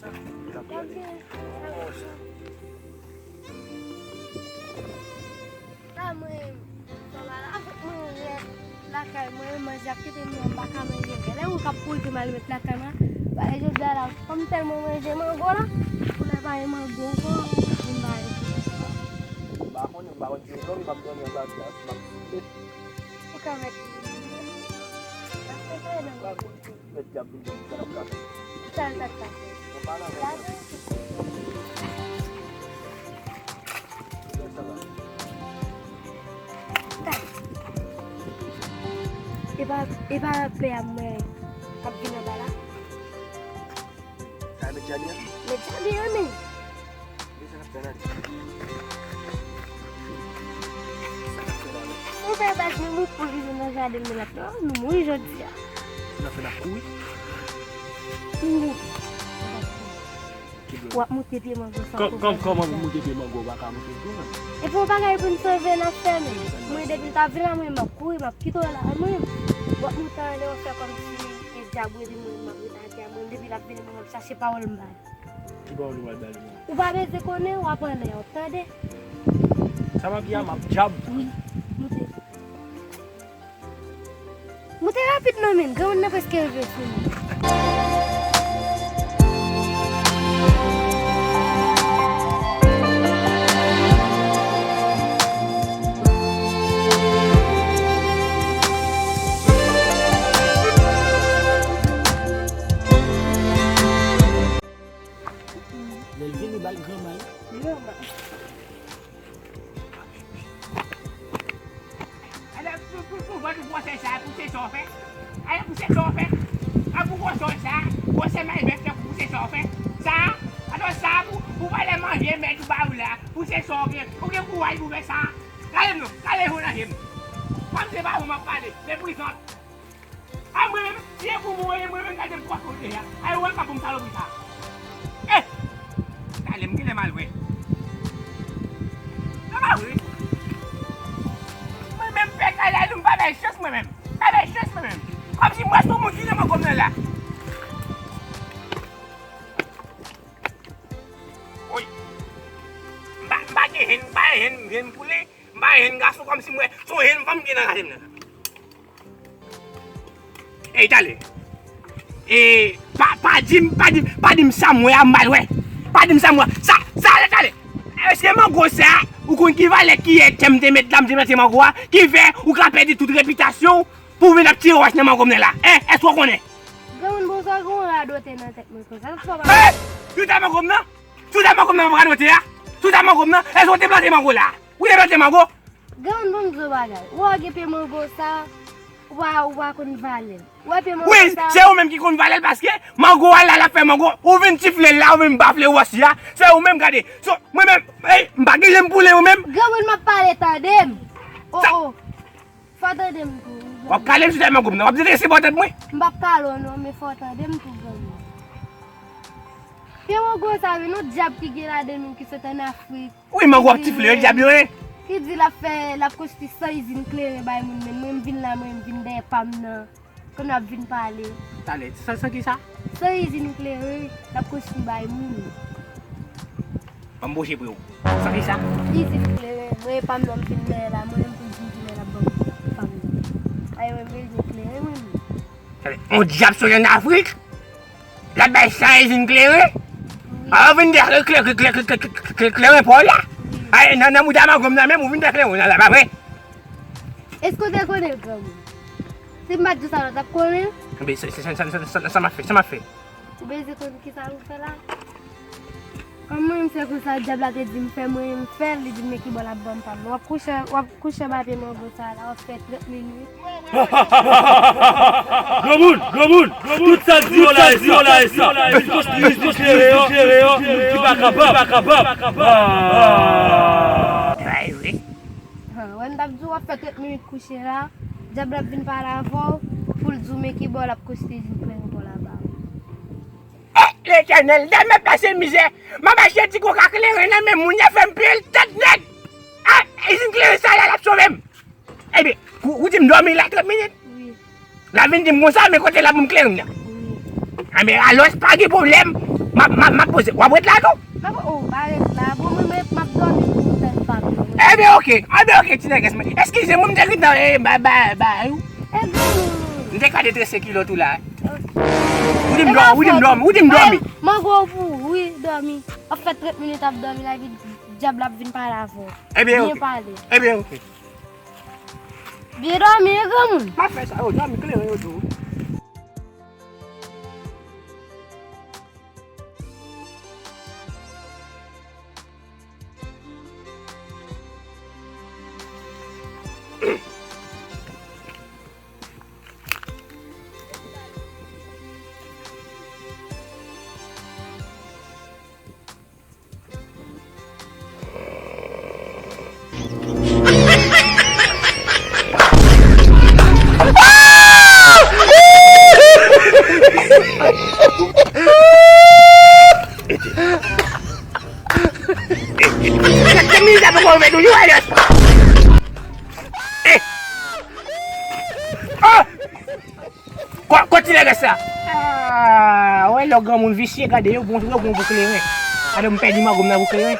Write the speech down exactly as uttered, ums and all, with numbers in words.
La mwen, sa va la, fòk mwen rete lakay mwen, manje ap kite m, mwen pa ka manje. Lè ou k ap kouri pou m al met lakay mwen, bagay jodi a la, kòm tèlman manje mango la, pou lè pa gen mango ankò, m pa rete. M pa konnen, m pa konn si m dòmi, m ap dòmi anba pye a, si m ap simen. Ou ka mèt. Mèt dyab vin jwenn sa l ap ka fè. Sa l t ap ka fè. Bon, pa nan men. Sa l t ap ka fè. E pa, e pa pè a mwen k ap vin anba la? Sa e medya li an? Medya li an, men. Li sa k ap fè la? Sa k ap fè la, men? Ou fè baz, men mwen pou li nan jaden mwen la. Non, nou mouri jodi a. Sa k ap fè la, kouri? Kouri. W ap moute pye mango sa. Kò-, kò-, kòman pou moute pye mango, w pa ka moute l tou, men? Epi yon bagay pou n sove n ap fè, men. Mwen, depi l ta vin la, mwen, m ap kouri, m ap kite w la, mwen. W ap moute anlè, w ap fè kòmsi e dyab, epi mwen, m ap rete atè a, mwen, depi l ap vini, mwen, m ap chache pawòl m ba li. Ki pawòl ou pral ba li, menm? Ou pa bezwen konnen, w ap anlè, w ap tande. Sa m ap di a, m ap djab. Wi. Moute. Moute rapid non, men. Granmoun nan prèske rive sou nou. Lè l vini, ba l granma l. Granma. Alò, pou, pou, pou vant gwosè sa, pou se sa w fè. Alò, pou se sa w fè. A, pou gwosè sa, gwosè malbèt la, pou se sa w fè. Sa, alò, sa, pou, pou valè manje, mèt ou ba ou la, pou se sa w gen. Ou gen kouraj pou fè sa. Gade m non, gade jou nan je m. Kòm se pa ou m ap pale, meprizant. A mwen menm, si e pou mwen, mwen menm gade m pwòp kote a. Ay, wè ka pou m salopri sa. Eh! Talè m genlè mal wè. Sa pa vre. Mwen menm pè kalay nou, m pa bay chans mwen menm. M pa bay chans mwen menm. Kòmsi m wè sou moun ki nan mango m nan la. Woy. M pa, m pa gen henn, m pa gen henn, henn pou li. M pa gen henn gason kòmsi m wè, se yon henn fanm ki nan raje m nan. Ey, talè. E, pa, pa di m, pa di m, pa di m sa m wè a m mal wè. Pa di m sa m wè. Sa, sa, talè. Èske mango sa, ou konn ki valè kiyè tè m te met la, m te plante mango a, ki fè ou ka pèdi tout repitasyon w pou w vin ap tire wòch nan mango m nan la? Hein? Èske w konnen? Granmoun, bon, sa gon radote nan tèt mwen konsa. Sa fò pa. Hein? Sou ta mango m nan? Sou ta mango m nan m radote a? Sou ta mango m nan? Èske w te plante mango la? Ou te plante mango? Granmoun, ban m di w bagay. Ou wè w gen pye mango sa, ou pa, ou pa konn valè l. Ou wè pye mango sa. Wi, se ou menm ki konn valè l paske mango a la, l ap fè mango. Ou vin tifle l la, ou vin bafle wòch li a. Se ou menm, gade. So, mwen menm, ey, m pa gen lenm pou len ou menm. Granmoun, m ap pale, tande m. Oh, oh. Fò w tande m tou, wi, granmoun. W ap kale m sou tèt mango m nan. W ap di se pòtèt mwen. M p ap kale w non, men fò w tande m tou, granmoun. Pye mango sa, wi, non, dyab ki gen ladan l menm ki sot ann Afrik. Wi, mango ap tifle, dyab yo ye. Ki di l ap fè, l ap konstwi san izin kleren bay moun, men mwen, m vin la, mwen, m vin dèyè pa m nan. Kounye a ap vin pale. Talè, san, san kisa? San izin kleren, l ap konstwi bay moun. Ban m boche pou ou. San kisa? Izin kleren, mwen, e pa m nan m vin dèyè la, mwen, m pou vin dèyè la, ban m pa m nan. Ay, mwen, m bezwen kleren, mwen. Talè, on dyab sot ann Afrik. L ap bay san izin kleren. A, ou vin dèyè kleren pa w la. Ay, nan, nan mouda mango m nan menm, ou vin dèyè kleren w nan la, pa vre? Èske w te konnen l, granmoun? Si m pa t di w sa, w t ap konnen? Enben, sa, sa, sa m ap fè, sa m ap fè. Ou bezwen konn kisa m fè la? Kòm mwen, m fè konsa, dyab la te di m fè, mwen, m fè l, li di m men kibò l ap ban m pa m. W ap kouche, w ap kouche anba pye mango sa la, w ap fè trant minit. Granmoun, granmoun, tout sa k di yo la, e sa, la, e sa. Li konstwi izin kleren an, moun ki pa kapab, pa kapab. Ah. Ay, wi. Han, wè m t ap di w, w ap fè trant minit kouche la, dyab la ap vin pale avè w, pou l di w men kibò l ap konstwi izin kleren pou l aba w. Eh, Letènèl, lè m ap pase mizè, m ap achte ti koka kleren nan men moun, y ap fè m peye l tèt nèg. Ah, izin kleren sa la, l ap sove m. Ebyen, ou, ou di m dòmi la trant minit? Wi. L ap vin di m konsa, men kote l ap ban m kleren nan. Wi. Enben, alòs, pa gen pwoblèm. M ap, m ap, m ap poze. W ap ret la tou? M ap, oh, pa ret la. Bon, mwen menm, m ap dòmi pou tèt pa m. Ebyen, oke. Ebyen, oke, ti nègès mwen. Eskize mwen, m te gentan, eh, ba, ba, ba, ou. Ebyen, m te ka detrese kilòt ou la. Ou di m dòmi, ou di m dòmi, ou di m dòmi. Mango pou, wi, dòmi. Ap fè trant minit ap dòmi la, epi dyab la ap vin pale avè w. Ebyen, oke. Byen pale. Ebyen, oke. Byen dòmi, wi, granmoun. M ap fè sa, yo, dòmi kleren, yo, tou. Gad, se militè poko rive toujou, Elias. Eh! Ah! Ko-, kote nèg sa? Ah, wè lè granmoun visye, gade, yo bon, yo bon pou kleren. Gade, m pèdi mango m nan pou kleren.